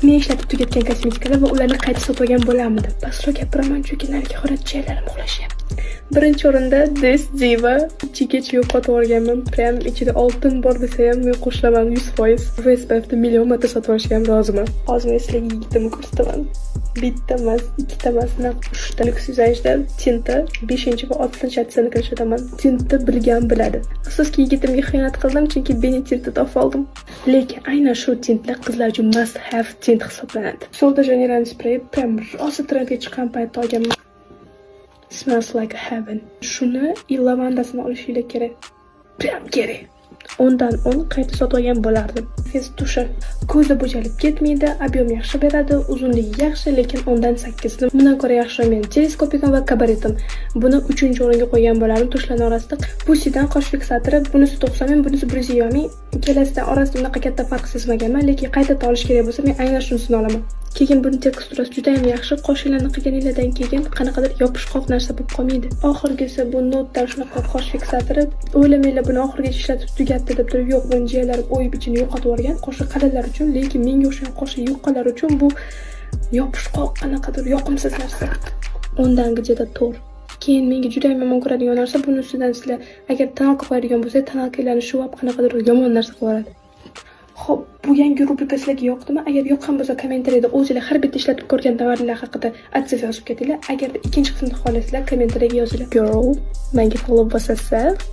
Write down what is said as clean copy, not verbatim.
Men ishlatib tugatgan kosmetikalar va ularni qayta sotib olgan bo'larmidim? Pastroq gapiraman, chunki narigi xonada jiyanlarim uxlashyapti. Birinchi o'rinda This Diva. Ichigacha yo'qotib yuborganman. Прям ichida oltin bor desa ham, men qo'shilaman 100%. Bu SPFni million marta sotib olishga ham roziman. Hozir men sizlarga yigitimni ko'rsataman. Bitta emas, ikkita emas, naq uchta. Luxusage'da tinti beshinchi va oltinchi оттенок ishlataman. Tintni bilgan biladi. Afsuski, yigitimga xiyonat qildim, chunki Beni tintni topib oldim. Lekin aynan shu tintlar qizlar uchun must have tint hisoblanadi. Sol de Janeiro sprey, прям rosa trendga chiqqan paytda olganman. Smells like heaven. Shuni и lavandasini olishinglar kerak. Прям kerak. 10dan 10, qayta sotib olgan bo'lardim. Face tushi ko'zda bo'jalib ketmaydi, объем yaxshi beradi, uzunligi yaxshi, lekin 10dan 8. Bundan ko'ra yaxshi men teleskopikim va kabaretim. Buni uchinchi o'ringa qo'ygan bo'lardim tushlarni orasida. Pusidan qosh fiksatori, bunisi 90 ming, bunisi 120 ming. Ikkalasidan orasida unaqa katta farq sezmaganman, lekin qaytadan olish kerak bo'lsa, men aynan shunisini olaman. Keyin buni teksturasi juda ham yaxshi. Qoshinglarni qilganinglardan keyin qanaqadir yopishqoq narsa bo'lib qolmaydi. Oxirgisi bu Notdan shunaqa qosh fiksatori. O'ylamanglar, buni oxirigacha ishlatib tugatdi deb turib, yo'q, buni jiyanlarim o'yib, ichini yo'qotib yuborgan. Qoshi qalinlar uchun, lekin menga o'xshagan qoshi yupqalar uchun bu yopishqoq, qanaqadir yoqimsiz narsa. 10dan где-то 4. Keyin menga juda ham yomon ko'radigan narsa, buni ustidan sizlar agar тоналка qo'yadigan bo'lsangiz, тоналка larni shuvab, qanaqadir yomon narsa qilib yuboradi. Xo'p, bu yangi rubrika sizlarga yoqdimi? Agar yoqqan bo'lsa, kommentariyada o'zinglar har bitta ishlatib ko'rgan tovarlar haqida отзыв yozib ketinglar. Agarda ikkinchi qismni xohlasanglar, kommentariyaga yozinglar. Girl, menga follow bosasiz.